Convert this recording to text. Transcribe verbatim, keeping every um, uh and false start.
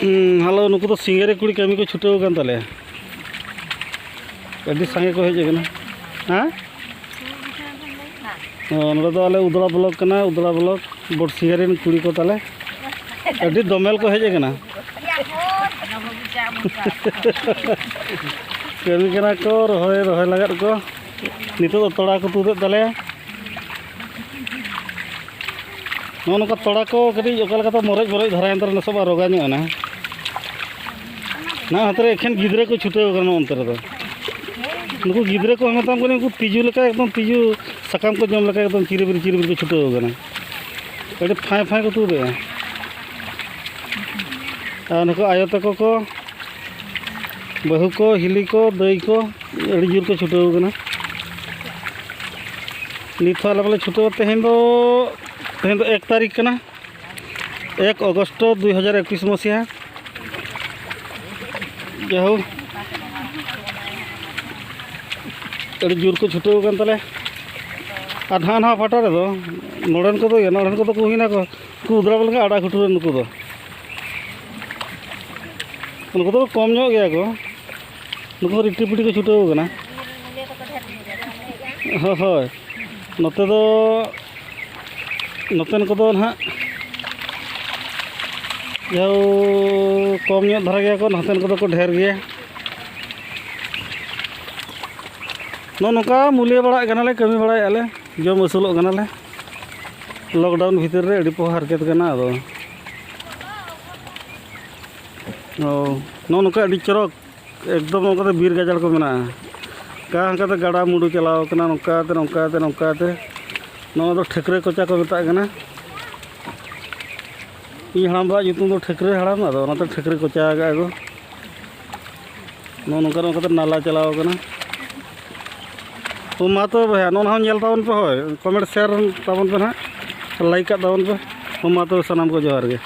ᱦᱩᱸ, ᱦᱮᱞᱳ, ᱱᱩᱠᱩ ᱫᱚ ᱥᱤᱸᱜᱟᱹᱨᱤ ᱠᱩᱲᱤ ᱠᱟᱹᱢᱤ ᱠᱚ ᱪᱷᱩᱴᱟᱹᱣ ᱟᱠᱟᱱ ᱛᱟᱞᱮᱭᱟ᱾ ᱟᱹᱰᱤ ᱥᱟᱸᱜᱮ ᱠᱚ ᱦᱮᱡ ᱟᱠᱟᱱᱟ᱾ ᱦᱮᱸ? ᱚ, ᱱᱚᱰᱮ ᱫᱚ ᱟᱞᱮ ᱩᱫᱽᱲᱟ ᱵᱞᱚᱠ ᱠᱟᱱᱟ, ᱩᱫᱽᱲᱟ ᱵᱞᱚᱠ ᱵᱚᱰ ᱥᱤᱸᱜᱟᱹᱨᱤ ᱨᱮᱱ ᱠᱩᱲᱤ ᱠᱚ ᱛᱟᱞᱮ᱾ ᱟᱹᱰᱤ ᱫᱚᱢᱮᱞ ᱠᱚ ᱦᱮᱡ ᱟᱠᱟᱱᱟ᱾ ᱠᱟᱹᱢᱤ ᱠᱟᱱᱟ ᱠᱚ, ᱨᱚᱦᱚᱭ, ᱨᱚᱦᱚᱭ ᱞᱟᱜᱟᱫ ᱠᱚ᱾ ᱱᱤᱛᱚᱜ ᱫᱚ ᱛᱚᱲᱟ ᱠᱚ ᱛᱩᱫᱮᱫ ᱛᱟᱞᱮᱭᱟ᱾ ᱱᱚᱜᱼᱚ ᱱᱚᱝᱠᱟ ᱛᱚᱲᱟ ᱠᱚ ᱠᱟᱹᱴᱤᱡ ᱚᱠᱟ ᱞᱮᱠᱟᱛᱮ ᱢᱚᱨᱚᱡ ᱢᱚᱨᱚᱡ ᱫᱷᱟᱨᱟᱭᱮᱱ ᱛᱟᱞᱮ, ᱱᱟᱥᱮ ᱵᱟᱝ ᱨᱚᱜᱟ ᱧᱚᱜ ᱮᱱᱟ᱾ ᱱᱚᱣᱟ ᱦᱟᱛᱮ ᱨᱮ ᱮᱠᱷᱮᱱ ᱜᱤᱫᱽᱨᱟᱹ ᱠᱚ ᱪᱷᱩᱴᱟᱹᱣ ᱟᱠᱟᱱᱟ ᱚᱱᱛᱮ ᱨᱮᱫᱚ᱾ ᱱᱩᱠᱩ ᱜᱤᱫᱽᱨᱟᱹ ᱠᱚ ᱢᱮᱛᱟᱢ ᱠᱟᱹᱱᱟᱹᱧ, ᱩᱱᱠᱩ ᱛᱤᱡᱩ ᱞᱮᱠᱟ, ᱮᱠᱫᱚᱢ ᱛᱤᱡᱩ ᱥᱟᱠᱟᱢ ᱠᱚ ᱡᱚᱢ ᱞᱮᱠᱟ, ᱮᱠᱫᱚᱢ ᱪᱤᱨᱤᱵᱤᱨ ᱪᱤᱨᱤᱵᱤᱨ ᱠᱚ ᱪᱷᱩᱴᱟᱹᱣ ᱟᱠᱟᱱᱟ᱾ ᱟᱹᱰᱤ ᱯᱷᱟᱸᱭ ᱯᱷᱟᱸᱭ ᱠᱚ ᱛᱩᱫᱮᱜᱼᱟ᱾ ᱟᱨ ᱱᱩᱠᱩ ᱟᱭᱳ ᱛᱟᱠᱚ ᱠᱚ, ᱵᱟᱹᱦᱩ ᱠᱚ, ᱦᱤᱞᱤ ᱠᱚ, ᱫᱟᱹᱭ ᱠᱚ, ᱟᱹᱰᱤ ᱡᱳᱨ ᱠᱚ ᱪᱷᱩᱴᱟᱹᱣ ᱟᱠᱟᱱᱟ᱾ ᱱᱤᱛ ᱦᱚᱸ ᱟᱞᱮ ᱵᱟᱞᱮ ᱪᱷᱩᱴᱟᱹᱣᱟ᱾ ᱛᱮᱦᱮᱧ ᱫᱚ, ᱛᱮᱦᱮᱧ ᱫᱚ ᱮᱠ ᱛᱟᱹᱨᱤᱠᱷ ᱠᱟᱱᱟ, ᱮᱠ ᱚᱜᱚᱥᱴ ᱫᱩᱭ ᱦᱟᱡᱟᱨ ᱮᱠᱩᱥ ᱢᱟᱥᱤᱦᱟ᱾ ᱡᱟᱭᱦᱳᱠ, ᱟᱹᱰᱤ ᱡᱳᱨ ᱠᱚ ᱪᱷᱩᱴᱟᱹᱣ ᱟᱠᱟᱱ ᱛᱟᱞᱮ᱾ ᱟᱨ ᱱᱟᱦᱟᱜ ᱱᱚᱣᱟ ᱯᱟᱦᱴᱟ ᱨᱮᱫᱚ, ᱱᱚᱰᱮᱱ ᱠᱚᱫᱚ ᱤᱭᱟᱹ, ᱱᱚᱰᱮᱱ ᱠᱚᱫᱚ ᱠᱚ ᱦᱩᱭᱱᱟ ᱠᱚ, ᱩᱱᱠᱩ ᱩᱫᱽᱲᱟ ᱵᱚᱞ ᱜᱮ ᱟᱲᱟ ᱜᱷᱩᱴᱩ ᱨᱮᱱ ᱱᱩᱠᱩ ᱫᱚ᱾ ᱱᱩᱠᱩ ᱫᱚ ᱠᱚᱢ ᱧᱚᱜ ᱜᱮᱭᱟ ᱠᱚ᱾ ᱱᱩᱠᱩ ᱦᱚᱸ ᱨᱤᱴᱤ ᱯᱤᱴᱤ ᱠᱚ ᱪᱷᱩᱴᱟᱹᱣ ᱟᱠᱟᱱᱟ᱾ ᱦᱳᱭ, ᱦᱳᱭ᱾ ᱱᱚᱛᱮ ᱫᱚ, ᱱᱚᱛᱮᱱ ᱠᱚᱫᱚ ᱱᱟᱦᱟᱜ ᱡᱟᱣ ᱠᱚᱢ ᱧᱚᱜ ᱫᱷᱟᱨᱟ ᱜᱮᱭᱟ ᱠᱚ, ᱱᱚᱛᱮᱱ ᱠᱚᱫᱚ ᱠᱚ ᱰᱷᱮᱨ ᱜᱮᱭᱟ᱾ ᱱᱚᱜᱼᱚ ᱱᱚᱝᱠᱟ ᱢᱩᱞᱤᱭᱟᱹ ᱵᱟᱲᱟᱜ ᱠᱟᱱᱟᱞᱮ, ᱠᱟᱹᱢᱤ ᱵᱟᱲᱟᱭᱮᱫᱼᱟ ᱞᱮ, ᱡᱚᱢ ᱟᱹᱥᱩᱞᱚᱜ ᱠᱟᱱᱟᱞᱮ᱾ ᱞᱚᱠᱰᱟᱣᱩᱱ ᱵᱷᱤᱛᱤᱨ ᱨᱮ ᱟᱹᱰᱤ ᱯᱚ ᱦᱟᱨᱠᱮᱛ ᱠᱟᱱᱟ᱾ ᱟᱫᱚ ᱚ, ᱱᱚᱜᱼᱚ ᱱᱚᱝᱠᱟ ᱟᱹᱰᱤ ᱪᱚᱨᱚᱠ, ᱮᱠᱫᱚᱢ ᱱᱚᱝᱠᱟᱛᱮ ᱵᱤᱨ ᱜᱟᱡᱟᱲ ᱠᱚ ᱢᱮᱱᱟᱜᱼᱟ᱾ ᱚᱱᱠᱟ ᱚᱱᱠᱟᱛᱮ ᱜᱟᱰᱟ ᱢᱩᱰᱩ ᱪᱟᱞᱟᱣ ᱠᱟᱱᱟ, ᱱᱚᱝᱠᱟᱛᱮ, ᱱᱚᱝᱠᱟᱛᱮ, ᱱᱚᱝᱠᱟᱛᱮ᱾ ᱱᱚᱣᱟ ᱫᱚ ᱴᱷᱟᱹᱠᱨᱟᱹ ᱠᱚᱪᱟ ᱠᱚ ᱢᱮᱛᱟᱜ ᱠᱟᱱᱟ᱾ ᱤᱧ ᱦᱟᱲᱟᱢ ᱵᱟᱵᱟᱣᱟᱜ ᱧᱩᱛᱩᱢ ᱫᱚ ᱴᱷᱟᱹᱠᱨᱟᱹ ᱦᱟᱲᱟᱢ, ᱟᱫᱚ ᱚᱱᱟᱛᱮ ᱴᱷᱟᱹᱠᱨᱟᱹ ᱠᱚᱪᱟ ᱟᱠᱟᱫᱼᱟ ᱠᱚ᱾ ᱱᱚᱜᱼᱚ ᱱᱚᱝᱠᱟ, ᱱᱚᱝᱠᱟᱛᱮ ᱱᱟᱞᱟ ᱪᱟᱞᱟᱣ ᱠᱟᱱᱟ᱾ ᱛᱚ ᱢᱟ ᱛᱚᱵᱮ ᱵᱚᱭᱦᱟ, ᱱᱚᱜᱼᱚ ᱱᱚᱣᱟ ᱦᱚᱸ ᱧᱮᱞ ᱛᱟᱵᱚᱱ ᱯᱮ, ᱦᱳᱭ, ᱠᱚᱢᱮᱱᱴ ᱥᱮᱭᱟᱨ ᱛᱟᱵᱚᱱ ᱯᱮ ᱱᱟᱦᱟᱜ, ᱞᱟᱭᱤᱠ ᱠᱟᱜ ᱛᱟᱵᱚᱱ ᱯᱮ᱾ ᱛᱚ ᱢᱟ ᱛᱚᱵᱮ ᱥᱟᱱᱟᱢ ᱠᱚ ᱡᱚᱦᱟᱨ ᱜᱮ᱾